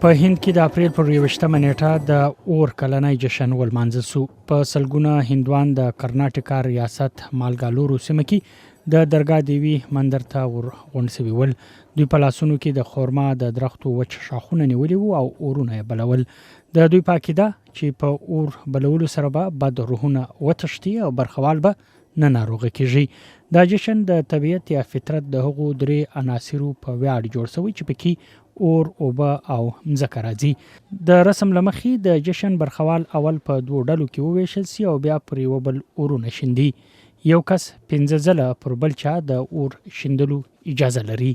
په هند کې د اپریل پر 21مه نیټه د اور کلنی جشن ولمانځل سو. په سلګونه هندوان د کرناټکا ریاست مالګالورو سیمه کې د درګاه دیوي مندر ته ور غونډ سوي ول. دوی په لاسونو کې د خورما د درختو وچ شاخونه نیولي وو او اورونه یې بلول. د دوی په عقیده چې په اور بلولو سره به بد روحونه وتښتي او برخوال به نه ناروغه کیږي. دا جشن د طبیعت یا فطرت د هغو درې عناصرو په ویاړ جوړ شوی چې پکې اور، اوبه او مځکه راځي. د رسم له مخې د جشن برخوال اول په دوو ډلو کې وویشل شي او بیا پر یوه بل اورونه شیندي. یو کس پنځه ځله پر بل چا د اور شیندلو اجازه لري.